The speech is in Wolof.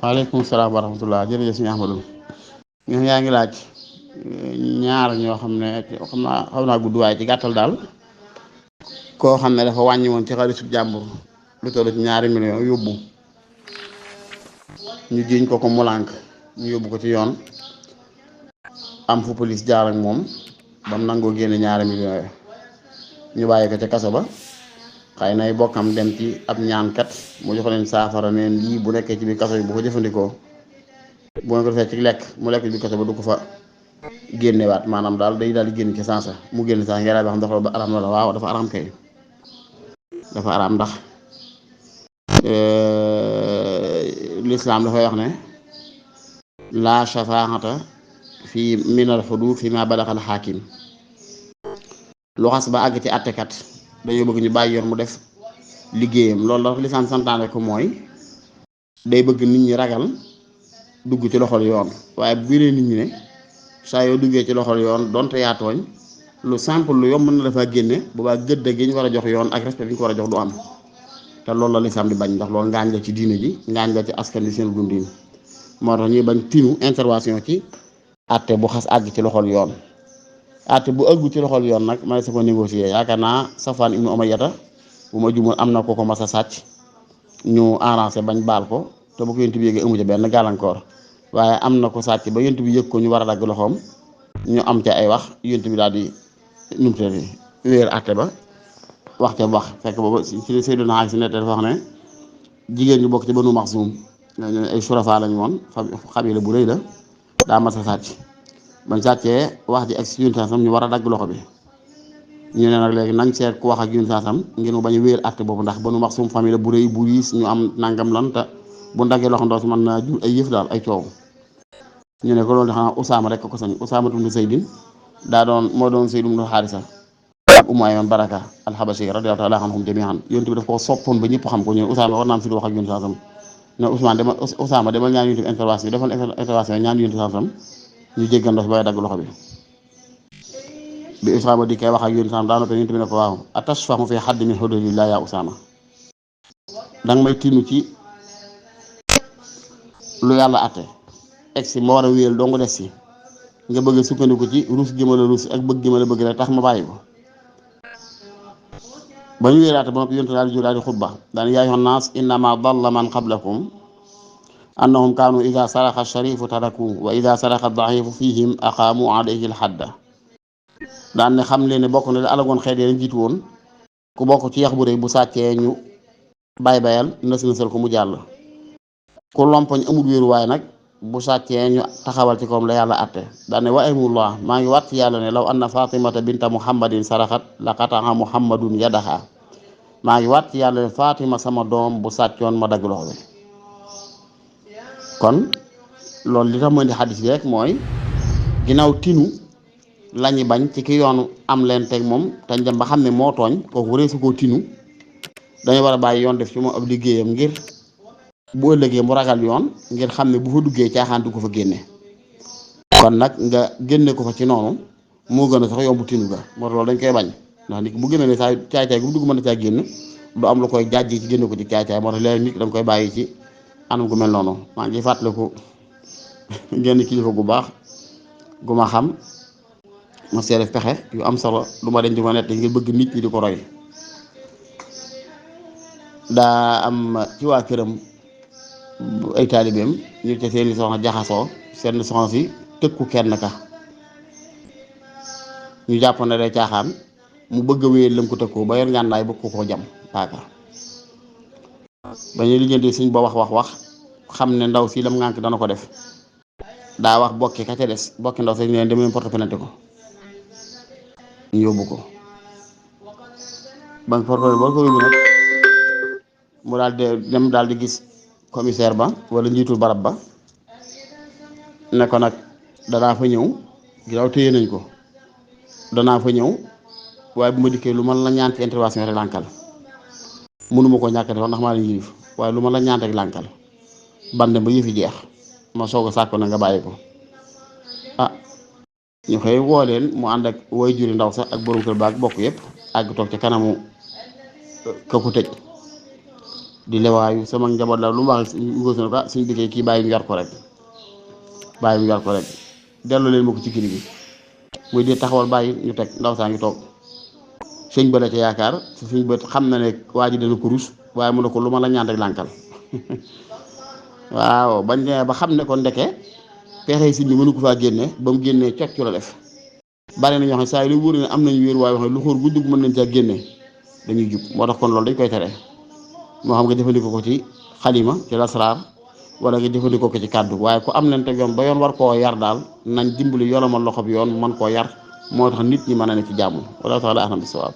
waaleykum salaam wa rahmatullah jërëjëf sëñ Ahmadou ñoom yaa ngi laaj ñaar ñoo xam ne xam naa gudd waaye ci gàttal daal koo xam ne dafa wàññi woon ci xaalisu jàmbur lu toll ci 2 millions yóbbu ñu jiiñ ko ko mu lànk ñu yóbbu ko ci yoon am fu police jaar ak moom ba mu nangoo génne 2 millions yi ñu bàyyi ko ca kaso ba xëy nay bokkam dem ci ab ñaankat mu jox leen saafara neen lii bu nekkee ci biir kaso bi bu ko jëfandikoo bu nga ko defee ci lekk mu lekk bi kaso ba du ko fa génnewaat maanaam daal day daal di génn ci sansa mu génn sax ngelaw bi xam dafa ba araam la waaw dafa araam kay dafa araam ndax lislaam dafay wax ne laa shafaa'ata fi minal xuduud fi ma balaxal xaakim lu xas ba àgg ci àttekat dañoo bëgg ñu bàyyi yoon mu def liggéeyam loolu la lislaam santaane ko mooy day bëgg nit ñi ragal dugg ci loxol yoon waaye bu biree nit ñi ne saa yoo duggee ci loxol yoon donte yaa tooñ lu simple lu yomb na dafa génne boobaa gëdd gi ñu war a jox yoon ak respect bi ñu ko war a jox du am te loolu la lislaam di bañ ndax loolu ngaañ la ci diine ji ngaañ la ci askan wi seen dundin moo tax ñuy bañ tinu intervention ci àtte bu xas àgg ci loxol yoon àtte bu ëggu ci loxol yoon nag ma sa ko négocier yaakaar naa Safwaan ibnu Umayyata bu ma jumul am na ko ko mas a sàcc ñu arrangé bañ baal ko te bu ko yonent bi yëgee amu ca benn gàllankoor waaye am na ko sàcc ba yonent bi yëg ko ñu war a dagg loxoom ñu am ca ay wax yonent bi daal di numutati wéer àtte ba wax ca wax fekk booba ci Sayyiduna Aysa nett dafa wax ne jigéen ñu bokk ci Banu Maxsum ay surafa lañ woon xabila bu rëy la daa mas a sàcc bañ sàccee wax ji ak si yonent sam ñu war a dagg loxo bi ñu ne nag léegi nañ seet ku wax ak yonent sam ngir mu bañ a wéer àtte boobu ndax Banu Maxsum famille bu rëy bu riis ñu am nangam lan te bu ndaggee loxo ndaw si mën naa jur ay yëf daal ay coow ñu ne ko loolu de xanaa Usaama rek ko sañ Usaama ibn Zaydin moo doon Zayd ibn Haarisa ak Ummu Ayman Baraka al-Habashi radiyallahu ta'ala anhum jami'an yonent bi daf koo soppoon ba ñëpp xam ko ñu ne Usaama war naa am fi wax ak yonent sam ne Usaama demal ñaan yonent bi intervention defal intervention ñaan yonent sam ñu jéggal ndox bay dagg loxo bi Usaama di koy wax ak yonent sam daa noppi yonent bi ne ko waaw atashfa'u fi hadd min hududillah ya Usaama danga may tiinu ci lu yàlla atte egsi ma war a wéyal doo nga des si nga bëgg sukkandiku ci ruus gi ma la ruus ak bëgg gi ma la bëgg rek tax ma bàyyi ko ba ñu wéeraate ba noppi yonent daal di jóg daal di xutba daan yaa ayyuhan naas innama dalla man qablakum annahum kaanu ida saraxa sharifu taraku wa ida saraxa daifu fihim aqaamu alayhi alxadda daan ne xam leen ne bokk na la alagoon xeet yi jiitu woon ku bokk ci yax bu rëy bu sàccee ñu bayal nësal ko mu jàll ku lompoñ amul wéeruwaay nag bu sàccee ñu taxawal ci koom la yàlla atte daane wa aymullah maa ngi waat ci yàlla ne law anna fatimata binta muhammadin saraxat la qata'a muhammadun yadaha maa ngi waat ci yàlla ne fatima sama doom bu sàccoon ma dagg loxo bi kon loolu li tax mooy di xadis bi rek mooy ginnaaw tinu lañu bañ ci ki yoonu am leen teg moom tañ dem ba xam ne moo tooñ kooku waree su koo tinu dañu war a bàyyi yoon def ci moom ab liggéeyam ngir bu ëllëgee mu ragal yoon ngir xam ne bu fa duggee caaxaan du ko fa génne kon nag nga génne ko fa ci noonu moo gën a sax yomb tinu ga moo tax loolu dañ koy bañ ndax nit bu génne ne saa caay-caay bu dugg mën na caa génn du am lu koy jàjj ci génne ko ci caay-caay moo tax léegi nit da nga koy bàyyi ci anam gu mel noonu maa ngi fàttaliku genn kilifa gu baax gu ma xam ma see def pexe yu am solo du ma denc ko nett ngir bëgg nit ñi di ko roy daa am ci waa këram ay taalibeem ñu ca seeni soxna jaxasoo seen soxna si tëkku kenn ka ñu jàpp ne day caaxaan mu bëgg a wéyal lam ko tëkkoo ba yor ngànnaay bëgg ko jam paaka ba ñu lijjanti suñ ba wax xam ne ndaw si lam ngànk dana ko def daa wax bokki ka ca des bokki ndaw si ñu leen dem leen porte plainte ko ñu yóbbu ko ba porte boo ko yóbbu nag mu daal di dem daal di gis commissaire ba wala njiitul barab ba ne ko nag danaa fa ñëw ginnaaw téye nañ ko danaa fa ñëw waaye bu ma dikkee lu ma la ñaan ci intervention rek lànkal mënuma koo ñàkk defal ndax maa leen yilif waaye lu ma la ñaan rek lànkal bande ba yëfi jeex ma soog a sàkk na nga bàyyi ko ah ñu xëy woo leen mu ànd ak way juri ndaw sax ak borom kër baag bokk yëpp àgg toog ca kanamu ka ko tëj di lewaayu sama njaboot la lu mu wax ngóor si ne ko suñ dikkee kii bàyyi ñu yar ko rek delloo leen ma ko ci kili bi muy dee taxawal bàyyi ñu teg ndaw saa ngi toog sëñ ba la ca yaakaar suñ bët xam na ne waa ji dana ko rus waaye mu ne ko lu ma la ñaan rek lànkal waaw bañ demee ba xam ne ko ndeke pexe si bi mënu ko faa génne ba mu génnee cocc la def bari na ñoo xam ne saa yu lu wóor ne am nañu wéer waaye wax ne lu xóor bu dugg mën nañ caa génne dañuy jub moo tax kon loolu dañ koy tere moo xam nga jëfandikoo ko ci xalima ci lasraar wala nga jëfandikoo ko ci kàddu waaye ku am leen te yoon ba yoon war koo yar daal nañ dimbali yolomal loxo bi yoon mën koo yar moo tax nit ñi mën a ne ci jàmm wala taala ahlam bi sawaab